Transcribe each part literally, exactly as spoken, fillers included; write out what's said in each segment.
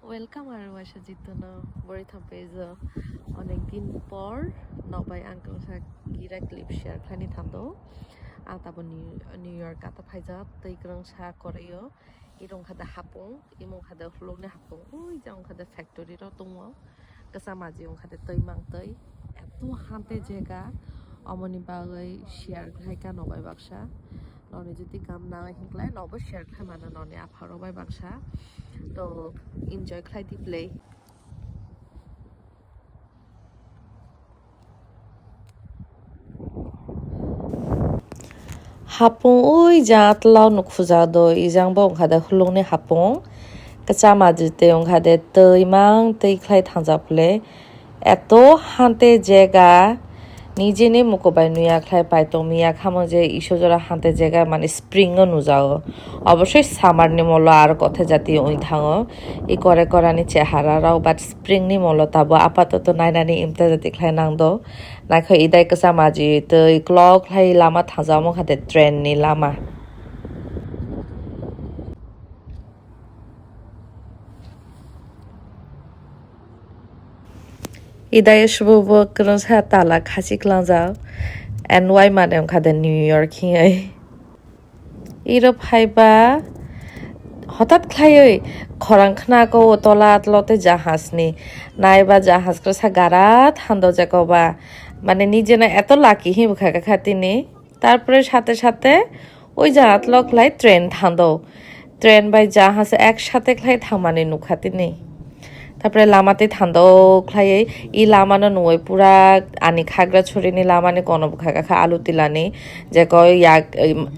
Welcome aro waisa jitono bori thampaijo. Onek din por nobai ang kangsa gira clip share khlaini thando. Ang tabo New, New York ata phaijak tei kwrwngsa koraio. Iro wngkha de hapung, imo wngkha de hulukni hapung. Ui jang wngkha de factory ro tongo. Kasa maji wngkha de twi mang twi. Eto hante jega omoni bagwi share khlaika nobai baksa. Noni jodi gam nang hinklai nobo share khlai mano noni apharo bai baksa. To enjoy khlai di play. Hapung ui jang atla o nukhuja do, ijang bo wngkha de hulungni hapung. Kachama jite wngkha de twi mang twi khlai thangjak phle. Eto hante jega nijini mukubai nuya khlai paitong miya khamung je isojora hante jega mani spring no nujago. Obosoi summer ni molo aro kothe jati ui thango. I kore korani chehara rok but spring ni molo tabo apatoto nainani imta jati khlai nang do. Naikhe idai kasa maji twi klok khlai lama thangja omo kha de train ni lama. Idai subo bo kwrwngsa tala khasi klangjak. N Y mane wngkha de New York hinwi. Iro phaiba hotat khlaiwi khorang khna ko tola tlo tei jahaj ni naiba jahaj kwrwsa gara thando jakoba mane nijena eto lucky hi bwkha kha tini. Tarpore sate sate oi jaga tlo khlai train thando. Train bai jahaj ek sate khlai thangmani nukha tini. Tarpore lama tei thando khlaiwi i lama no nugwi pura ani khagra churi ni lama ni kono bwkha kha alu tila ni je koi yak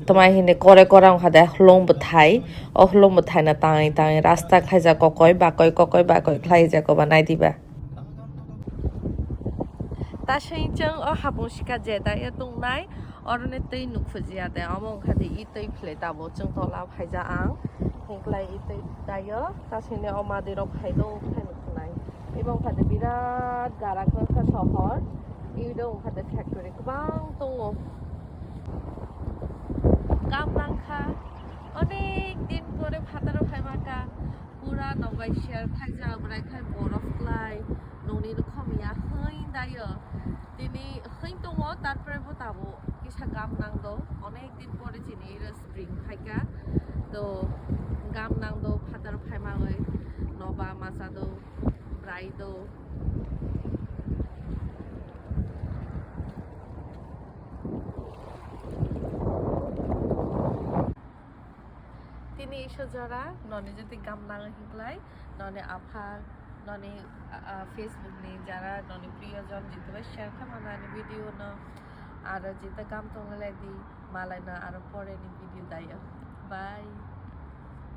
tma hini kore kora wngkha de hulung bwthai o hulung bwthai no tangwi tangwi rasta khlaijak kokoi bakoi kokoi bakoi khlai jako ba nai diba. Tasing chwng o hapung sika je da ya tongnai. Oroni twi nukhujiya de, omo wngkha de i twi phle tabo chwng tola phaija ang. Hinklai i twi dayo, tasini o madirok phaido, phai nukhunai. Ibo wngkha de birat garak wngkha sohor. Ido wngkha de factory kwbang tongo. Kam nangkha, onek din pore phataro phaimaka. Pura nobai share khaijak, bwrai khai borof klai, nokni nokha miya hwing dayo. Tini hwing tongo, tarpore bo tabo kisa gam nang do. Onek din pore chini iro spring phaika. To gam nang do, phatar phaimagwi noba masa do, bwrai do. Tini iso jora noni jodi gam nang hinklai noni apha noni ah, ah, Facebook ni jara noni priyojon jitubai share khamana ani video no aro jita gam tonglai di malai no aro pore ni video dayo. Bye.